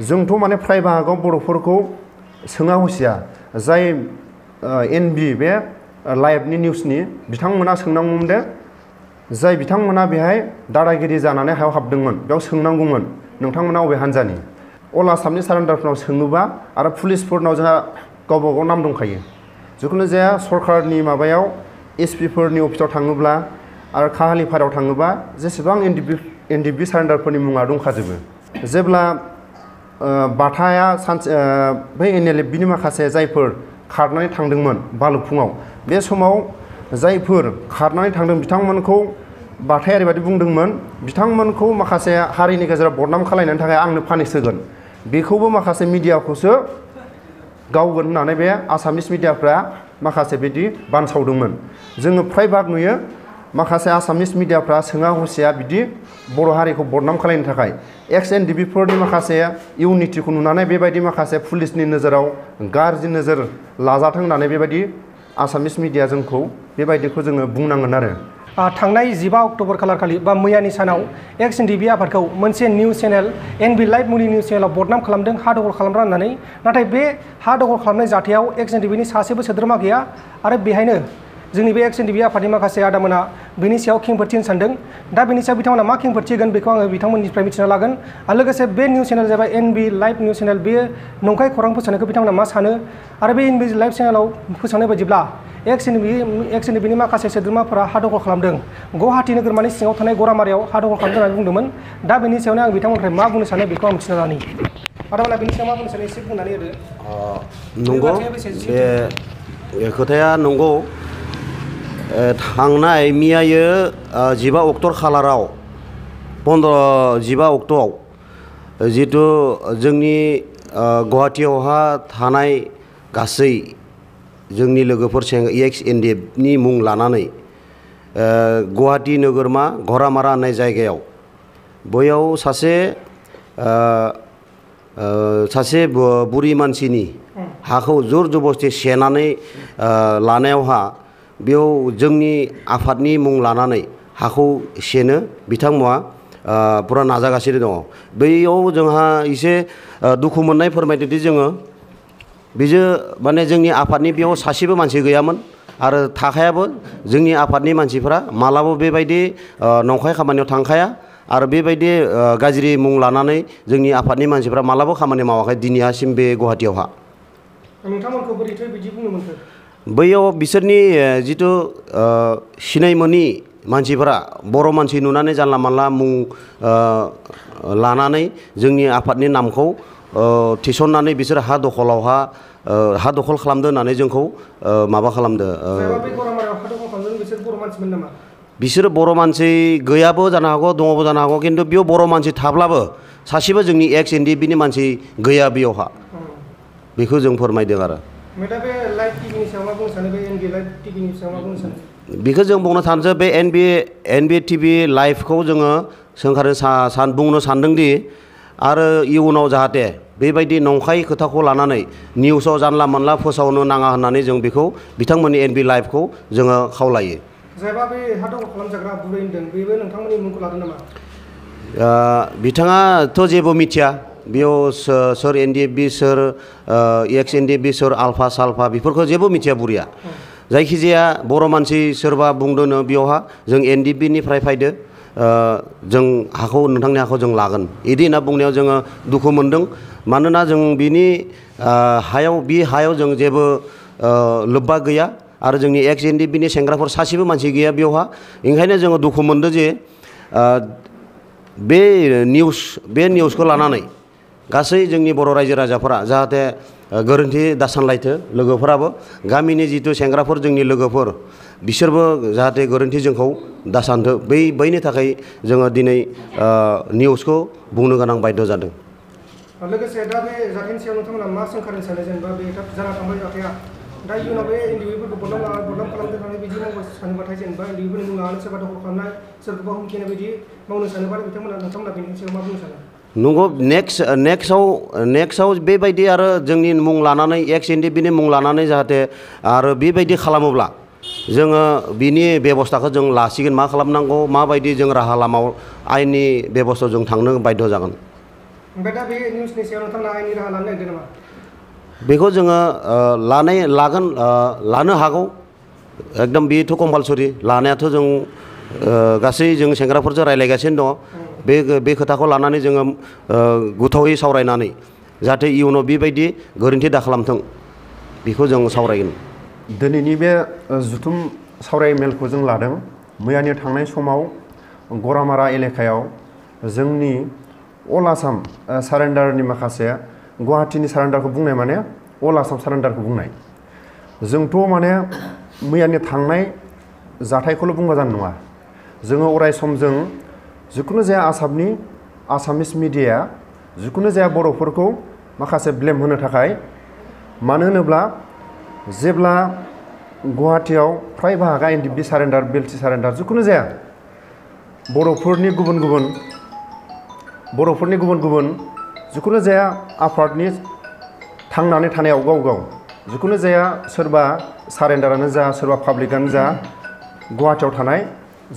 जोंथ' माने फ्राय बाहागोआव बर'फोरखौ सोङा हसिया जाय एनबि बे लाइभनि निउसनि बिथांमोना सोंनांगौमोन दे जाय बिथांमोना बेहाय दादागिरि जानानै हायाव हाबदोंमोन बेयाव सोंनांगौमोन नोंथांमोना अबे हान्जानि अल आसामनि सारेन्डारफोरनाव सोङोबा आरो पुलिसफोरनाव जोंहा गावबा गाव नाम दंखायो जिखुनु जाया सरकारनि माबायाव एसपिफोरनि अफिसाव थाङोब्ला आरो काहालिपारायाव थाङोबा जेसेबां एनडिबि सारेन्डारफोरनि मुङा दंखाजोबो जेब्ला बाथाया सानसे बै एनएलएफबिनि माखासे जायफोर खारनानै थांदोंमोन भालुकफुङाव बे समाव जायफोर खारनानै थांदों बिथांमोनखौ बाथाया ओरैबायदि बुंदोंमोन बिथांमोनखौ माखासे हारिनि गेजेराव बदनाम खालामनायनि थाखाय आंनो पानिस होगोन बेखौबो माखासे मिडियाखौसो गावगोन होननानै बे आसामिस मिडियाफ्रा माखासे बिदि बानसावदोंमोन जोङो फ्राय भाग नुयो माखासे आसामिस मिडियाफ्रा सोङा हसिया बिदि बर' हारिखौ बदनाम खालामनो थाखाय एक्स एनडिबिफोरनि माखासे इउनिटिखौ नुनानै बेबायदि माखासे पुलिसनि नोजोराव गाज्रि नोजोर लाजाथों होननानै बेबायदि आसामिस मिडिया जोंखौ बेबायदिखौ जोङो बुंनांगोन आरो थांनाय 15 अक्ट'बर खालारखालि बा मैयानि सानाव एक्स एनडिबि आफादखौ मोनसे निउस चेनेल एनबि लाइभ मुंनि निउस चेनेलाव बदनाम खालामदों हा दखल खालामग्रा होननानै नाथाय बे हा दखल खालामनाय जाथायाव एक्स एनडिबिनि सासेबो सोद्रोमा गैया आरो बेहायनो जोंनि बे एक्स एनडिबि आफादनि माखासे आदामोना बेनि सायाव खेंफोरथि होनो सानदों दा बेनि सायाव बिथांमोना मा खेंफोरथि होगोन बेखौ आङो बिथांमोननिफ्राय मिथिना लागोन आरो लोगोसे बे निउस चेनेल जाबाय एनबि लाइभ निउस चेनेल बे नंखाय खौरां फोसावनायखौ बिथांमोना मा सानो आरो बे एनबि लाइभ चेनेलाव फोसावनाय बायदिब्ला एक्स एनडिबिनि माखासे सोद्रोमाफोरा हा दखल खालामदों गुवाहाटी नोगोरमानि सिङाव थानाय गरामारियाव हा दखल खालामदों होननानै बुंदोंमोन दा बेनि सायावनो आं बिथांमोननिफ्राय मा बुंनो सानो बेखौ आं मिथिना लानि आदामोना बेनि सायाव मा बुंनो सानो एसे बुंनानै होदो नंगौ बे खोथाया नंगौ थांनाय मैयायो 15 अक्ट'र खालाराव 15 अक्ट'आव जितु जोंनि गुवाहाटीयावहा थानाय गासै जोंनि लोगोफोर एक्स एनडिएफनि मुं लानानै गुवाहाटी नोगोरमा घरामारा होननाय जायगायाव बैयाव सासे बुरि मानसिनि हाखौ जुर जबस्ति सेनानै लानायावहा बेयाव जोंनि आफादनि मुं लानानै हाखौ सेनो बिथांमोना पुरा नाजागासिनो दङ बैयाव जोंहा एसे दुखु मोननाय फोरमायदोंदि जोङो बेजो माने जोंनि आफादनि बेयाव सासेबो मानसि गैयामोन आरो थाखायाबो जोंनि आफादनि मानसिफोरा मालाबा बेबायदि नंखाय खामानियाव थांखाया आरो बेबायदि गाज्रि मुं लानानै जोंनि आफादनि मानसिफोरा मालाबा खामानि मावाखै दिनैहासिम बे गुवाहाटीयावहा नोंथांमोनखौ बोरैथो बिदि बुंनो मोनखो बैयाव बिसोरनि जितु सिनाय मोनि मानसिफोरा बर' मानसि नुनानै जानला मानला मुं लानानै जोंनि आफादनि नामखौ थिसननानै बिसोर हा दखल खालामदो होननानै जोंखौ माबा खालामदो बिसोरो बर' मानसि गैयाबो जानो हागौ दङबो जानो हागौ खिन्थु बेयाव बर' मानसि थाब्लाबो सासेबो जोंनि एक्स एनडिबिनि मानसि गैया बेयावहा बेखौ जों फोरमायदों आरो बेखौ जों बुंनो सानसो बे एनबि टिभि लाइभखौ जोङो सोंखारनो बुंनो सानदोंदि आरो इयुनाव जाहाथे बेबायदि नंखाय खोथाखौ लानानै निउसाव जानला मोनला फोसावनो नाङा होननानै जों बेखौ बिथांमोननि एनबि लाइभखौ जोङो खावलायो जायबा बे हा दखल खालामजाग्रा बुरै होनदों बेबो नोंथांमोननि मुंखौ लादों नामा बिथाङाथ' जेबो मिथिया बेयाव सोर एनडिएफबि सोर एक्स एनडिएफबि सोर आलफा सालफा बेफोरखौ जेबो मिथिया बुरिया जायखिजाया बर' मानसि सोरबा बुंदोंनो बेयावहा जों एनडिएफबिनिफ्राय फैदो जों हाखौ नोंथांनि हाखौ जों लागोन बिदि होनना बुंनायाव जोङो दुखु मोनदों मानोना जों बिनि हायाव जों जेबो लोब्बा गैया आरो जोंनि एक्स एनडिएफबिनि सेंग्राफोर सासेबो मानसि गैया बेयावहा ओंखायनो जोङो दुखु मोनदों जे बे निउसखौ लानानै गासै जोंनि बर' रायजो राजाफोरा जाहाथे गोरोन्थि दासानलायथो लोगोफोराबो गामिनि जितु सेंग्राफोर जोंनि लोगोफोर बिसोरबो जाहाथे गोरोन्थि जोंखौ दासानथो बैनि थाखाय जोङो दिनै निउसखौ बुंनो गोनां बाध्य जादों लोगोसे दा बे जाथायनि सायाव नोंथांमोना मा सोंखारनो सानो जेनेबा बे जाना थांबाय जाथाया दा इयुनाव बे एनडिएफबिफोरखौ बदनाम खालामदों होननानै बिदि मावनो सानोबाथाय जेनेबा एनडिएफबिनि मुं लानानै सोरबा दखल खालामनाय सोरखौबा हुमखिनाय बिदि मावनो सानोबा नोंथांमोना बेनि सायाव मा बुंनो सानो नंगौ नेक्स्टआव बेबायदि आरो जोंनि मुं लानानै एक्स एनडिएफबिनि मुं लानानै जाहाथे आरो बेबायदि खालामोब्ला जोङो बिनि बेबस्थाखौ जों लासिगोन मा खालामनांगौ माबायदि जों राहा लामायाव आयेननि बेबस्थायाव जों थांनो बाध्य जागोन ओमफ्राय दा बे निउसनि सायाव नोंथांमोना आयेननि राहा लानो नागिरदों नामा? बेखौ जोङो लानो हागौ एकदम बेथ' कम्पालसरि लानायाथ' जों गासै जों सेंग्राफोरजों रायज्लायगासिनो दङ बे खोथाखौ लानानै जोङो गोथौयै सावरायनानै जाहाथे इयुनाव बेबायदि गोरोन्थि दाखालामथों बेखौ जों सावरायगोन। दिनैनि बे जुथुम सावरायमेलखौ जों लादों मैयानि थांनाय समाव गरामारा एलेकायाव जोंनि अल आसाम सारेन्डारनि माखासे गुवाहाटीनि सारेन्डारखौ बुंनाय माने अल आसाम सारेन्डारखौ बुंनाय जोंथ' माने मैयानि थांनाय जाथायखौल' बुंबा जानाय नङा जोङो अराय सम जों जिखुनु जाया आसामिस मिडियाया जिखुनु जाया बर'फोरखौ माखासे ब्लेम होनो थाखाय मानो होनोब्ला जेब्ला गुवाहाटीयाव फ्राय बाहागा एनडिएफबि सारेन्डार बिएलटि सारेन्डार जिखुनु जाया बर'फोरनि गुबुन गुबुन जिखुनु जाया आफादनि थांनानै थानायाव गाव जिखुनु जाया सोरबा सारेन्डारानो जा सोरबा पाब्लिकानो जा गुवाहाटीयाव थानाय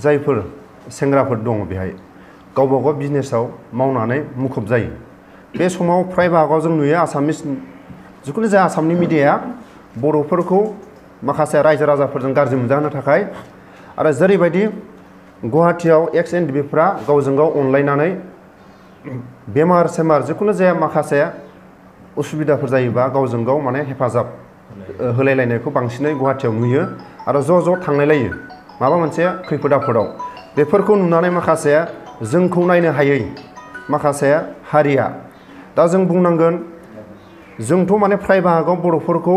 जायफोर सेंग्राफोर दङ बेहाय गावबा गाव बिजनेसाव मावनानै मुखुब जायो बे समाव फ्राय बाहागाव जों नुयो जिखुनु जाया आसामनि मिडियाया बर'फोरखौ माखासे रायजो राजाफोरजों गाज्रि मोनजाहोनो थाखाय आरो जेरैबायदि गुवाहाटीयाव एक्स एनडिएफबिफ्रा गावजों गाव अनलायनानै बेमार सेमार जिखुनु जाया माखासे उसुबिदाफोर जायोबा गावजों गाव माने हेफाजाब होलायलायनायखौ बांसिनै गुवाहाटीयाव नुयो आरो ज' थांलायलायो माबा मोनसे खैफोद आफोदाव बेफोरखौ नुनानै माखासे जोंखौ नायनो हायै माखासे हारिया दा जों बुंनांगोन जोंथ' माने फ्राय बाहागाव बर'फोरखौ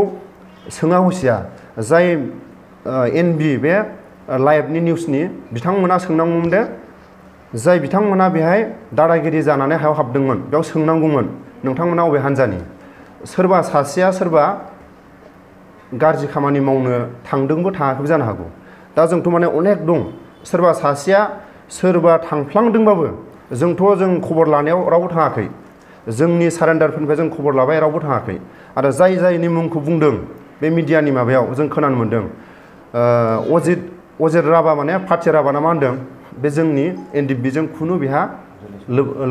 सोङा हसिया जाय एनबि बे लाइभनि निउसनि बिथांमोना सोंनांगौमोन दे जाय बिथांमोना बेहाय दादागिरि जानानै हायाव हाबदोंमोन बेयाव सोंनांगौमोन नोंथांमोना अबे हान्जानि सोरबा सासेया सोरबा गाज्रि खामानि मावनो थांदोंबो थाङाखैबो जानो हागौ दा जोंथ' माने अनेक दं सोरबा सासेया सोरबा थांफ्लांदोंबाबो जों खबर लानायाव रावबो थाङाखै जोंनि सारेन्डारफोरनिफ्राय जों खबर लाबाय रावबो थाङाखै आरो जायनि मुंखौ बुंदों बे मिडियानि माबायाव जों खोनानो मोन्दों अजित राभा माने पार्टी राभा ना मा होनदों बे जोंनि एनडिएफबिजों खुनु बेहा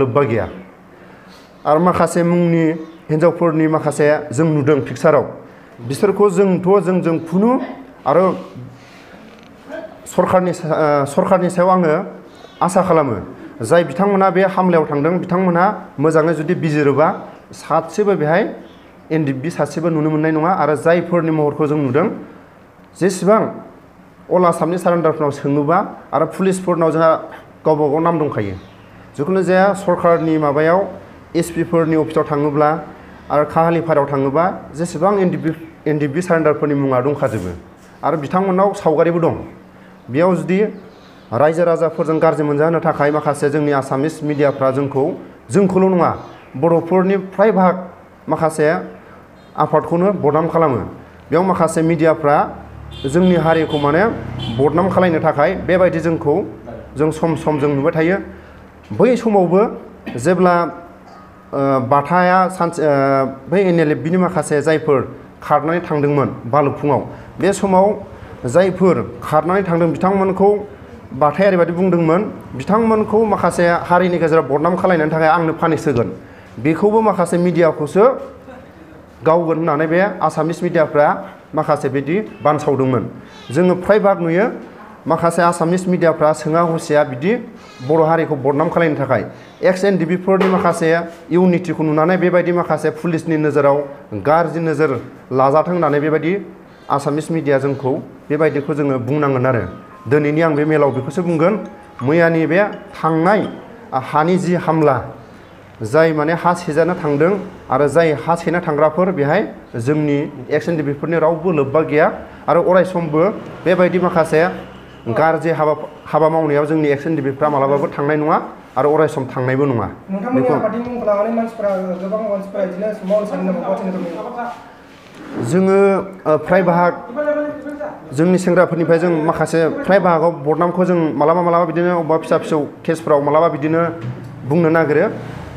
लोब्बा गैया आरो माखासे मुंनि हिन्जावफोरनि माखासे जों नुदों पिक्साराव बिसोरखौ जोंजों खुनु आरो सरकारनि सायाव आङो आसा खालामो जाय बिथांमोना बे हामलायाव थांदों बिथांमोना मोजाङै जुदि बिजिरोबा सासेबो बेहाय एनडिएफबि सासेबो नुनो मोननाय नङा आरो जायफोरनि महरखौ जों नुदों जेसेबां अल आसामनि सारेन्डारफोरनाव सोङोबा आरो पुलिसफोरनाव जोंहा गावबा गाव नाम दंखायो जिखुनु जाया सरकारनि माबायाव एसपिफोरनि अफिसाव थाङोब्ला आरो काहालिपारायाव थाङोबा जेसेबां एनडिएफबि सारेन्डारफोरनि मुङा दंखाजोबो आरो बिथांमोननाव सावगारिबो दं बेयाव जुदि रायजो राजाफोरजों गाज्रि मोनजाहोनो थाखाय माखासे जोंनि आसामिस मिडियाफ्रा जोंखौल' नङा बर'फोरनि फ्राय बाहाग माखासे आफादखौनो बदनाम खालामो बेयाव माखासे मिडियाफ्रा जोंनि हारिखौ माने बदनाम खालामनो थाखाय बेबायदि जों सम जों नुबाय थायो बै समावबो जेब्ला बाथाया बै एनएलएफबिनि माखासे जायफोर खारनानै थांदोंमोन भालुकफुङाव बे समाव जायफोर खारनानै थांदों बिथांमोनखौ बाथाया ओरैबायदि बुंदोंमोन बिथांमोनखौ माखासे हारिनि गेजेराव बदनाम खालामनायनि थाखाय आंनो पानिस होगोन बेखौबो माखासे मिडियाखौसो गावगोन होननानै बे आसामिस मिडियाफ्रा माखासे बिदि बानसावदोंमोन जोङो फ्राय भाग नुयो माखासे आसामिस मिडियाफ्रा सोङा हसिया बिदि बर' हारिखौ बदनाम खालामनो थाखाय एक्स एनडिएफबिफोरनि माखासे इउनिटिखौ नुनानै बेबायदि माखासे पुलिसनि नोजोराव गाज्रि नोजोर लाजाथों होननानै बेबायदि आसामिस मिडिया जोंखौ बेबायदिखौ जोङो बुंनांगोन आरो दिनैनि आं बे मेलाव बेखौसो बुंगोन मैयानि बे थांनाय हानि जि हामला जाय माने हा सेजानो थांदों आरो जाय हा सेना थांग्राफोर बेहाय जोंनि एक्स एनडिएफबिफोरनि रावबो लोब्बा गैया आरो अराय समबो बेबायदि माखासे गाज्रि हाबा मावनायाव जोंनि एक्स एनडिएफबिफ्रा मालाबाबो थांनाय नङा आरो अराय सम थांनायबो नङा जोङो फ्राय बाहाग जोंनि सेंग्राफोरनिफ्राय जों माखासे फ्राय बाहागाव बदनामखौ जों मालाबा बिदिनो अबेबा फिसा केसफ्राव मालाबा बिदिनो बुंनो नागिरो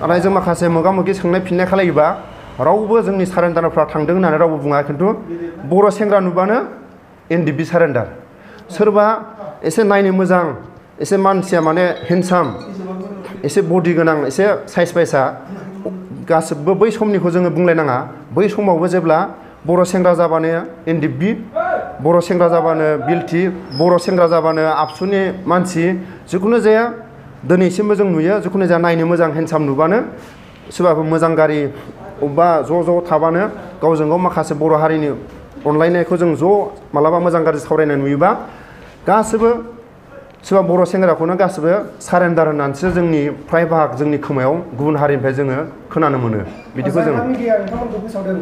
नाथाय जों माखासे मोगा मोगि सोंनाय फिननाय खालायोबा रावबो जोंनि सारेन्डारफ्रा थांदों होननानै रावबो बुङा खिन्थु बर' सेंग्रा नुबानो एनडिएफबि सारेन्डार सोरबा एसे नायनो मोजां एसे मानसिया माने हेन्डसाम एसे बडि गोनां एसे साइज बायसा गासिबो बै समनिखौ जोङो बुंलायनाङा बै समावबो जेब्ला बर' सेंग्रा जाबानो एनडिएफबि बर' सेंग्रा जाबानो बिएलटि बर' सेंग्रा जाबानो आबसुनि मानसि जिखुनु जाया दिनैसिमबो जों नुयो जिखुनु जाया नायनो मोजां हेन्डसाम नुबानो सोरबाफोर मोजां गारि अबेबा ज' थाबानो गावजों गाव माखासे बर' हारिनि अनलायनायखौ जों ज' मालाबा मोजां गाज्रि सावरायनाय नुयोबा गासिबो सोरबा बर' सेंग्राखौनो गासिबो सारेन्डार होननानैसो जोंनि फ्राय बाहाग जोंनि खोमायाव गुबुन हारिनिफ्राय जोङो खोनानो मोनो बिदिखौ जों मिडिया नोंथांमोनखौ फोसावदों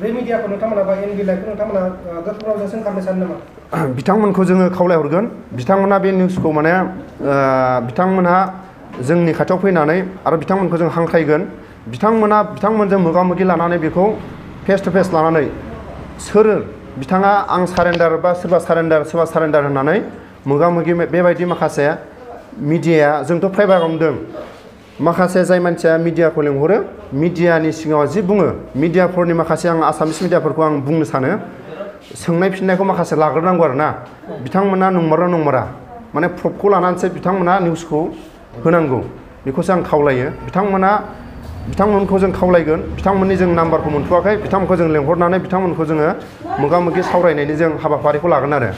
बे मिडियाखौ नोंथांमोना बा एनबि लाइभखौ नोंथांमोना गोख्रों रावजों सोंखारनो सानो नामा बिथांमोनखौ जोङो खावलायहरगोन बिथांमोना बे निउसखौ माने बिथांमोनहा जोंनि खाथियाव फैनानै आरो बिथांमोनखौ जों हांख्रायगोन बिथांमोनजों मोगा मोगि लानानै बेखौ फेस टु फेस लानानै सोर बिथाङा आं सारेन्डार बा सोरबा सारेन्डार होननानै मोगा मोगि बेबायदि माखासे मिडियाया जोंथ' फ्राय बागाव नुदों माखासे जाय मानसिया मिडियाखौ लेंहरो मिडियानि सिगाङाव जि बुङो मिडियाफोरनि माखासे आं आसामिस मिडियाफोरखौ आं बुंनो सानो सोंनाय फिननायखौ माखासे लाग्रोनांगौ आरो ना बिथांमोना नंमारा माने प्रफखौ लानानैसो बिथांमोना निउसखौ होनांगौ बेखौसो आं खावलायो बिथांमोनखौ जों खावलायगोन बिथांमोननि जों नाम्बारखौ मोनथ'वाखै बिथांमोनखौ जों लेंहरनानै बिथांमोनखौ जोङो मोगा मोगि सावरायनायनि जों हाबाफारिखौ लागोन आरो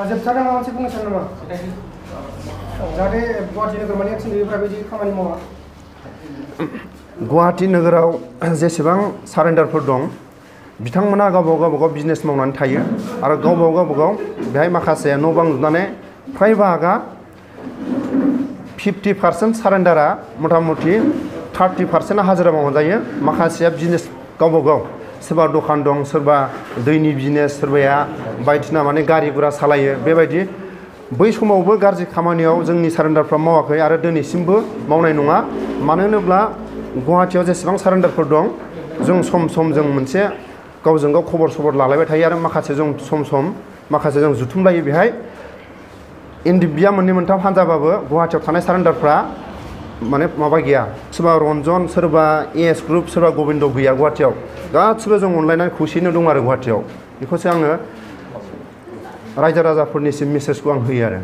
जोबथारनाय माबा मोनसे बुंनो सानो नामा जाहाथे गुवाहाटि नोगोरमानि एक्सएनडिबिफ्रा बिदि खामानि मावा गुवाहाटि नोगोराव जेसेबां सारेन्डारफोर दं बिथांमोना गावबागाव बिजनेस मावनानै थायो आरो गावबागाव बेहाय माखासे न' बां लुनानै फ्राय बाहागा 50% सारेन्डारा मथा मथि 30% हाजिरा मावनानै जायो माखासेया बिजनेस गावबागाव सोरबा दखान दं सोरबा दैनि बिजनेस सोरबाया बायदिसिना माने गारि गुरा सालायो बेबायदि बै समावबो गाज्रि खामानियाव जोंनि सारेन्डारफ्रा मावाखै आरो दिनैसिमबो मावनाय नङा मानो होनोब्ला गुवाहाटियाव जेसेबां सारेन्डारफोर दं जों सम जों मोनसे गावजों गाव खबर सबर लालायबाय थायो आरो माखासे जों सम माखासे जों जुथुमलायो बेहाय एनडिएफबिया मोननै मोनथाम हान्जाबाबो गुवाहाटियाव थानाय सारेन्डारफ्रा माने माबा गैया सोरबा रन्जन सोरबा एएस ग्रुप सोरबा गबिन्द गैया गुवाहाटियाव गासिबो जों अनलायनानै खौसेयैनो दं आरो गुवाहाटियाव बेखौसो आङो रायजो राजाफोरनिसिम मेसेजखौ आं होयो आरो